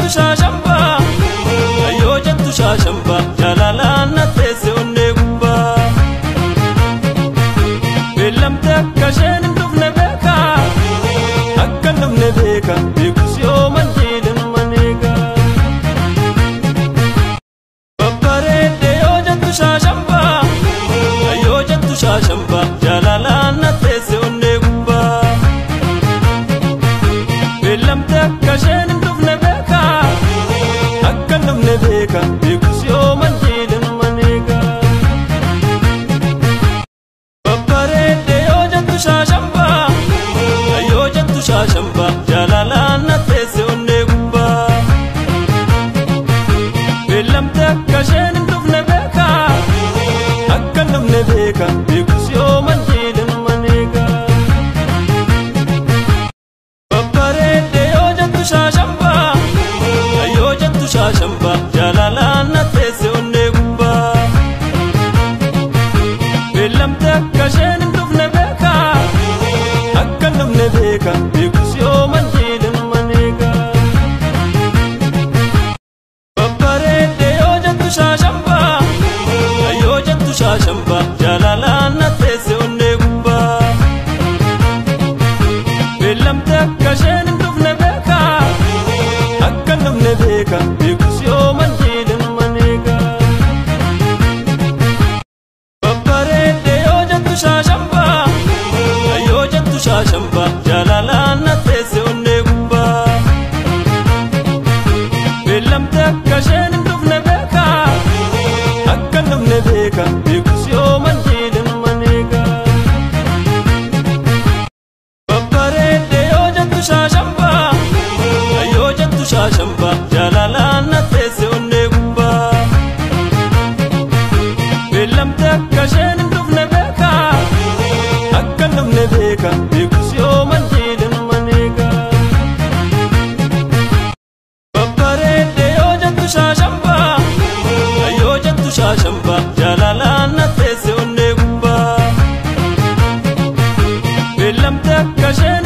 jettu shaashambaa, yoo jettu shaashambaa, jaalalaan na teesse onnee gubbaa. Beellamte akka isheen hin dhufne beeka, akka hin dhufne beeka, beekus yoo manjiidhan maneega. Babbareedde yoo jettu shaashambaa, yoo jettu shaashambaa, jaalalaan na teesse onnee gubbaa. Beellamte akka isheen hin dhufne beeka, akka hin dhufne beeka, beekus yoo manjiidhan maneega. Babbareedde yoo jettu shaashambaa, yoo jettu shaashambaa, jaalalaan na teesse onnee gubbaa. Beellamte akka isheen hin dhufne beeka, akka hin dhufne beeka, beekus yoo manjiidhan maneega. Babbareedde yoo jettu shaashambaa, yoo jettu shaashambaa, jaalalaan na teesse onnee gubbaa. Beellamte akka isheen hin dhufne beeka, akka hin dhufne beeka, beekus yoo manjiidhan maneega. Babbareedde yoo jettu shaashambaa, yoo jettu shaashambaa, jaalalaan na teesse onnee gubbaa. Beellamte akka isheen hin dhufne beeka, akka hin dhufne beeka, beekus yoo manjiidhan maneega. Babbareedde yoo jettu shaashambaa, yoo jettu shaashambaa, jaalalaan na teesse onnee gubbaa. Beellamte akka isheen hin dhufne beeka, akka hin dhufne beeka, beekus yoo manjiidhan maneega. Babbareedde yoo jettu shaashambaa, yoo jettu shaashambaa, jaalalaan na teesse onnee gubbaa. Beellamte akka isheen hin dhufne beeka, akka hin dhufne beeka, beekus yoo manjiidhan maneega. Babbareedde yoo jettu shaashambaa, yoo jettu shaashambaa, jaalalaan na teesse onnee gubbaa. Beellamte akka isheen